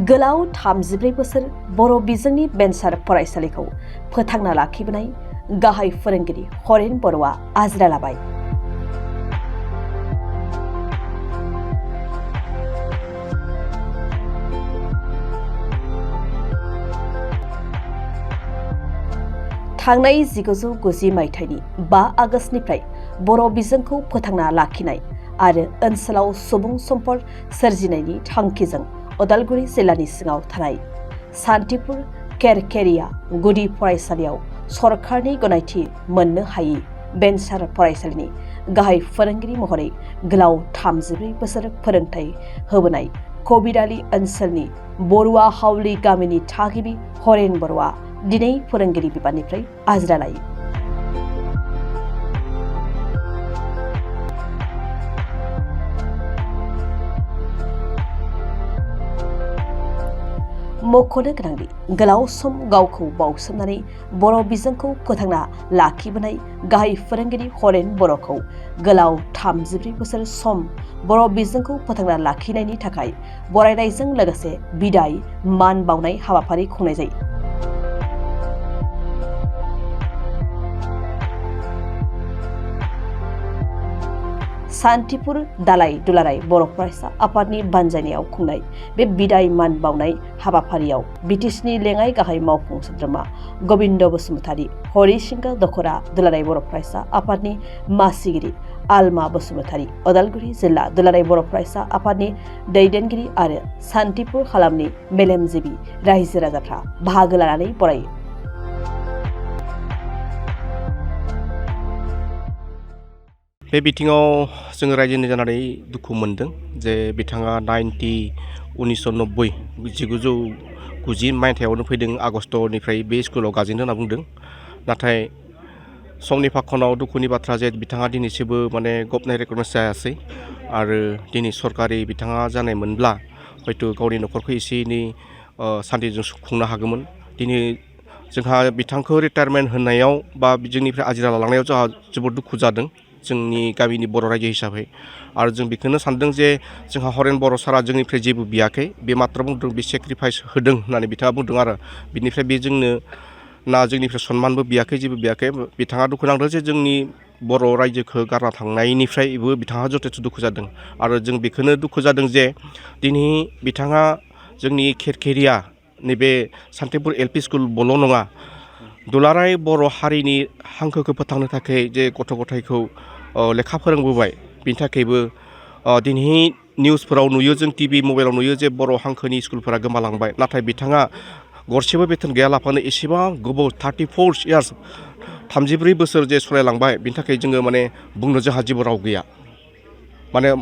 गोलाव 34 बोसोर बर' बिजोंनि भेन्सार फरायसालिखौ फोथांना लाखिबोनाय गाहाय फोरोंगिरि हरेन बर'आ आजिरा लाबाय। थांनाय 1990 मायथाइनि 5 आगस्तनिफ्राय बर' बिजोंखौ फोथांना लाखिनाय आरो ओनसोलाव सुबुं सम्पद सोरजिनायनि थांखिजों उदालगुरि जिल्लानि सिङाव थानाय सान्तिपुर केरकेरिया गुदि फरायसालियाव सरकारनि गनायथि मोननो हायि भेन्सार फरायसालिनि गाहाय फोरोंगिरि महरै गोलाव 34 बोसोर फोरोंथाय होबोनाय कबिरालि ओनसोलनि बरुवा हावली गामिनि थागिबि हरेन बर'आ दिनै फोरोंगिरि बिबाननिफ्राय आजिरा लायो। मख'नो गोनांदि गोलाव सम गावखौ बावसोमनानै बर' बिजोंखौ फोथांना लाखिबोनाय गाहाय फोरोंगिरि हरेन बर'खौ गोलाव 34 बोसोर सम बर' बिजोंखौ फोथांना लाखिनायनि थाखाय बरायनायजों लोगोसे बिदाय मान बावनाय हाबाफारि खुंनाय जायो। सान्तिपुर दालाय दुलाराय बर' फरायसा आफादनि बानजायनायाव खुंनाय बे बिदाय मान बावनाय हाबाफारियाव बिटिसिनि लेङाइ गाहाय मावफुं सोद्रोमा गबिन्द बसुमतारी, हरिसिंगा दख'रा दुलाराय बर' फरायसा आफादनि मासिगिरि आलमा बसुमतारी, उदालगुरि जिल्ला दुलाराय बर' फरायसा आफादनि दैदेनगिरि आरो सान्तिपुर हालामनि मेलेमजिबि रायजो राजाफ्रा बाहागो लानानै बरायो। बे बिथिङाव जोङो रायजोनि जानानै दुखु मोनदों जे बिथाङा 1990 मायथाइयावनो फैदों, आगस्तनिफ्राय बे स्कुलाव गाजेनदों होनना बुंदों। नाथाय समनि फाखनाव दुखुनि बाथ्रा जे बिथाङा दिनैसिमबो गभर्नमेन्ट रेकगनाइज जायासै आरो दिनै सरकारि बिथाङा जानायमोनब्ला हयथ' गावनि न'खरखौ एसे एनै सान्तिजों खुंनो हागौमोन। दिनै जोंहा बिथांखौ रिटायारमेन्ट होनायाव बा जोंनिफ्राय आजिरा लालांनायाव जोंहा जोबोद दुखु जादों जोंनि गामिनि बर' रायजो हिसाबै। आरो जों बेखौनो सानदों जे जोंहा हरेन बर' सारा जोंनिफ्राय जेबो बियाखै, बे मात्र बुंदों बे सेक्रिफाइस होदों होननानै बिथाङा बुंदों आरो बिनिफ्राय बे जोंनो ना जोंनिफ्राय सन्मानबो बियाखै, जेबो बियाखै। बिथाङा दुखु नांदों जे जोंनि बर' रायजोखौ गारना थांनायनिफ्रायबो बिथाङा जथेस्थ' दुखु जादों। आरो जों बेखौनो दुखु जादों जे दिनै बिथाङा जोंनि केरकेरिया नैबे सान्तिपुर एल पि स्कुलल' नङा, दुलाराय बर' हारिनि हांखोखौ फोथांनो थाखाय जे गथ' गथायखौ लेखा फोरोंबोबाय, बिनि थाखायबो दिनै निउसफोराव नुयो, जों टिभि मबाइलाव नुयो जे बर' हांखोनि स्कुलफोरा गोमालांबाय। नाथाय बिथाङा गरसेबो बेथन गैयालाफानो एसेबां गोबाव 34 इयार्स 34 बोसोर जे सलायलांबाय, बिनि थाखाय जोङो बुंनो जोंहा जेबो राव गैया।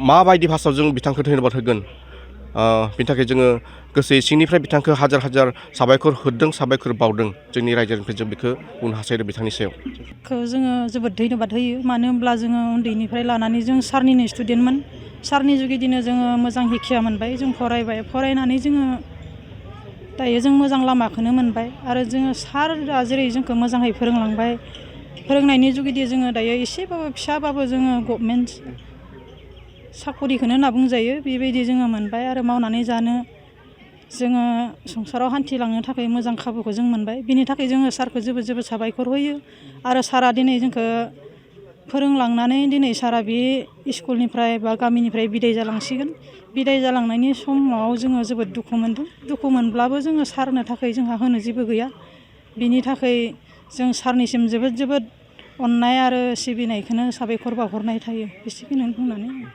माबायदि भाषायाव जों बिथांखौ धन्यबाद होगोन। बिनि थाखाय जोङो गोसो सिंनिफ्राय बिथांखौ हाजार हाजार साबायखर होदों, साबायखर बावदों। जोंनि रायजोनिफ्राय जों बेखौ बुंनो हास्थायदों बिथांनि सायाव। जोङो जोबोद धन्यबाद होयो, मानो होनब्ला जोङो उन्दैनिफ्राय लानानै जों सारनिनो स्टुडेन्टमोन। सारनि जुगिदिनो जोङो मोजां हिक्षा मोनबाय, जों फरायबाय, फरायनानै जोङो दायो जों मोजां लामाखौनो मोनबाय। आरो जोङो सारआ जेरै जोंखौ मोजाङै फोरोंलांबाय, फोरोंनायनि जुगिदि जोङो दायो एसेबाबो फिसाबाबो जोङो गभर्नमेन्ट साख'रिखौनो होनना बुंजायो, बेबायदि जोङो मोनबाय। आरो मावनानै जानो जोङो संसाराव हान्थिलांनो थाखाय मोजां खाबुखौ जों मोनबाय। बिनि थाखाय जोङो सारखौ जोबोद जोबोद साबायखर होयो। आरो सारआ दिनै जोंखौ फोरोंलांनानै दिनै सारआ बे स्कुलनिफ्राय बा गामिनिफ्राय बिदाय जालांसिगोन। बिदाय जालांनायनि समाव जोङो जोबोद दुखु मोनदों। दुखु मोनब्लाबो जोङो सारनो थाखाय जोंहा होनो जेबो गैया। बिनि थाखाय जों सारनिसिम जोबोद जोबोद अननाय आरो सिबिनायखौनो साबायखर बावहरनाय थायो। बेसेखिनिखौनो बुंनानै